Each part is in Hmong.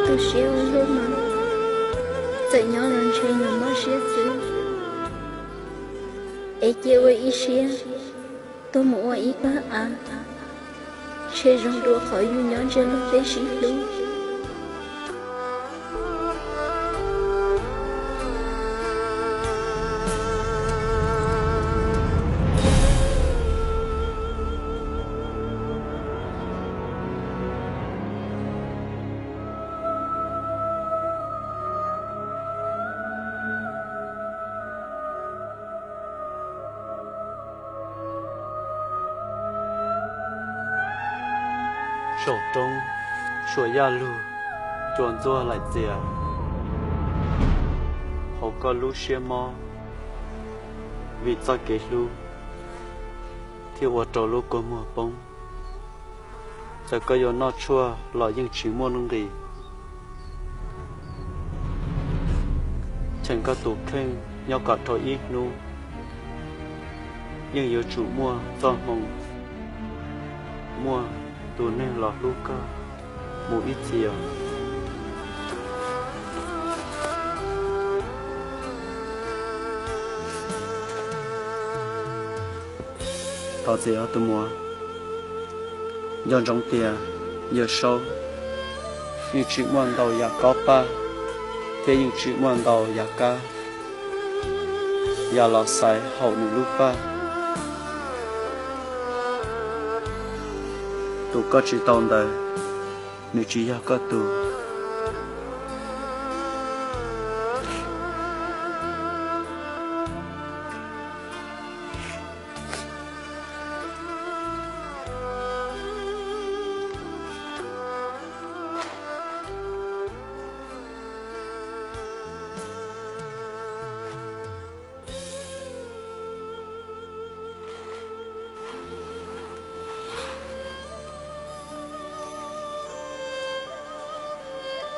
Tu siab ua luaj mas, txawm nyob los ntshe nws mob siab xwb. Es cia ua ib siab tuaj mus ua ib pab av, ntshe zoo dua qhov yus nyob ntseg luag tej sib hlub. Saum roob, suam yaj lug, cua ntxuag laim txias hauv koj lub siab mob, vim txoj kev hlub thiaj ua rau lub kua muag poob. Txawm koj yuav noj tshuaj los yeej tsis muaj nuj nqis. Cheem koj tus kheej nyob kom dhau ib hnub, yeej yuav tsum muaj txoj hmoo muaj tus neeg los hlub koj mus ib txhis. Thov txim os tus muam. Nco ntsoov tias Yawg Saub yeej tsis muaj ntau yam kob paj, thiab yeej tsis muaj ntau yam kab yam los xaiv haum nws lub paj. Tus koj tsis tau ntawd, nws tsis yog koj tus.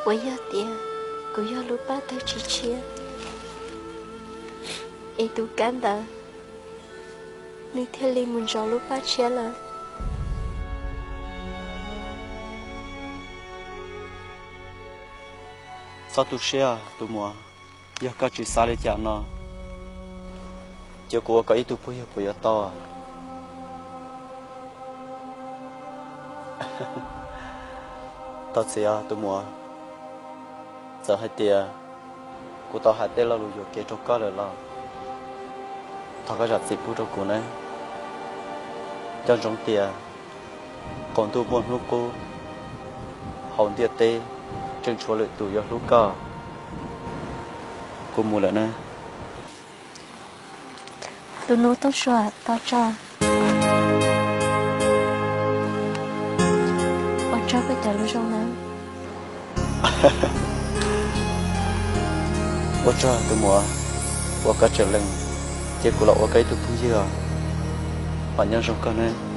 Puas yog tias kuv yog lub paj tawg tsis tshiab, es tus kab ntawd nws thiaj li mus ntsau lub paj tshiab lawm? Txhob tu siab tus muam, yog koj tsis xav li cas no, ces kuv ua koj ib tug phooj ywg puas yuav tau? Thov txim os tus muam, txawm hais tias kuv tau hais tej lo lus yuam kev rau koj lawm los thov koj zam txim pub rau kuv nawb. Nco ntsoov tias qaum ntuj muaj hnub qub, hauv ntiaj teb tseem tshuav lwm tus yuav hlub koj. Kuv mus lawm nawb. Tus nus Tooj Sua, tos tso. Ua tsaug koj cov lus zoo nawb. Ua tsaug tus muam, uas koj tseem lees, ces kuv los ua koj ib tug phooj ywg os. Mam nyob zoo koj nawb.